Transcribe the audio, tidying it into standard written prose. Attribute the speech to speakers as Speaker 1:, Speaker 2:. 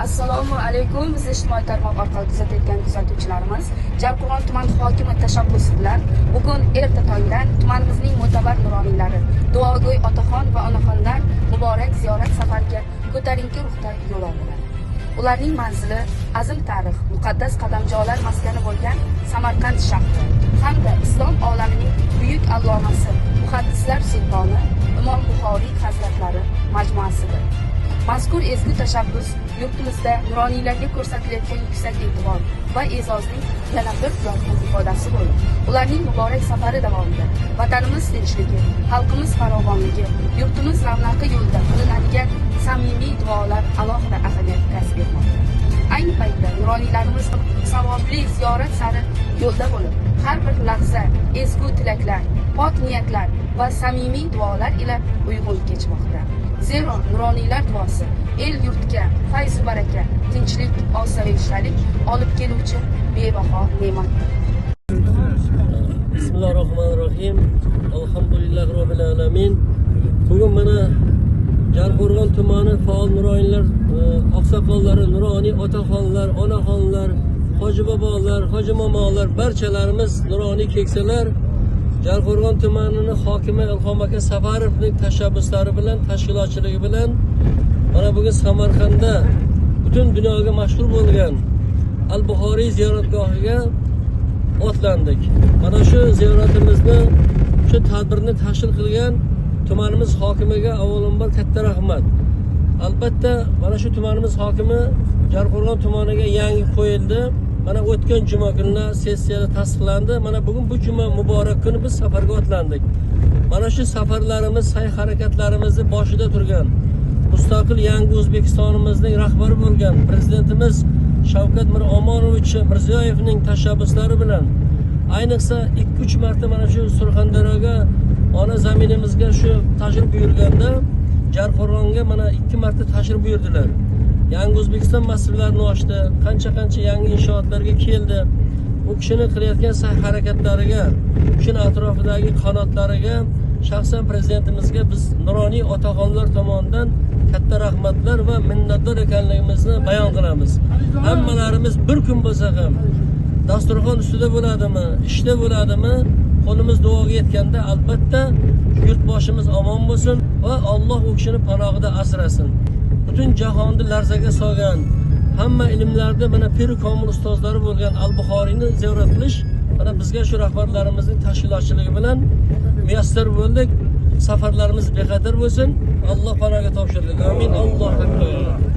Speaker 1: Assalomu alaykum. Bizni ijtimoiy tarmoq orqali kuzatayotgan kuzatuvchilarimiz, Jarqo'rg'on tuman hokimi tashabbusi bilan bugun erta tongdan tumanimizning mo'tabar nuroniylari, duogo'y otaxon va onaxonlar muborak ziyorat safariga ko'tarinki ruhda yo'l oldilar. Ularning manzili azim tarix, muqaddas qadamjolar maskani bo'lgan Samarqand shahri hamda islom olamining buyuk allomasi, muhaddislar sultoni Imom Buxoriy hazratlari majmuasidir. Mazkur ezgu tashabbus yurtimizda nuroniylarga ko'rsatilayotgan yuksak e'tibor va e'zozning yana bir yorqin ifodasi bo'lib, ularning muborak safari davomida vatanimiz tinchligi, xalqimiz farovonligi, yurtimiz ravnaqi yo'lida qilinadigan samimiy duolar alohida ahamiyat kasb etmoqda. Ayni paytda nuroniylarimiz savobli ziyorat sari yo'lda bo'lib, har bir lahza ezgu tilaklar, pok niyatlar va samimiy duolar ila uyg'un kechmoqda. Zero nuroniylar duosi el yurtga fayzu baraka, tinchlik, osoyishtalik olib keluvchi bebaho ne'matdir.
Speaker 2: Bismillahirrohmanirrohim. Alhamdulillahi robbil alamin. Bugun mana Jarqo'rg'on tumani faol nuroniylar oqsoqollari, nuroniy otaxonlar, onaxonlar, hoji bobolar, hoji momolar, barchalarimiz nuroniy keksalar Jarqo'rg'on tumanini hokimi Ilhom aka Safarovning tashabbuslari bilan, tashkilotchiligi bilan mana bugun Samarqandda butun dunyoga mashhur bo'lgan Al-Buxoriy ziyoratgohiga otlandik. Mana shu ziyoratimizni, shu tadbirni tashkil qilgan tumanimiz hokimiga avvalambor katta rahmat. Albatta, mana shu tumanimiz hokimi Jarqo'rg'on tumaniga yangi qo'yildi. Mana o'tgan juma kuni sessiyada tasdiqlandi. Mana bugun bu juma muborak kuni biz safarga otlandik. Mana shu safarlarimiz, sa'y harakatlarimizni boshida turgan mustaqil yangi O'zbekistonimizning rahbari bo'lgan prezidentimiz Shavkat Miromonovich Mirziyoyevning tashabbuslari bilan ayniqsa 2-3 marta mana shu Surxondaryoga, ona zaminimizga shu tashrif buyurganda Jarqo'rg'onga mana 2 marta tashrif buyurdilar. Yangi O'zbekiston massivlarini ochdi, qancha-qancha yangi inshootlarga keldi. U kishini qilayotgan sa'y harakatlariga, kishini atrofidagi qanotlariga shaxsan prezidentimizga biz nuroniy otaxonlar tomonidan katta rahmatlar va minnatdor ekanligimizni bayon qilamiz. Hammalarimiz bir kun bo'lsa ham dasturxon ustida bo'ladimi, ishda bo'ladimi, qo'limiz duoga yetganda albatta yurtboshimiz omon bo'lsin va Alloh u kishini panohida asrasin. Butun jahonni larzaga solgan, hamma ilmlarda mana pir komil ustozlari bo'lgan Al-Buxoriyni ziyorat qilish mana bizga shu rahbarlarimizning tashkilotchiligi bilan muyassar bo'ldik. Safarlarimiz bexatar bo'lsin. Alloh panohiga topshirdik. Amin. Allohu akbar.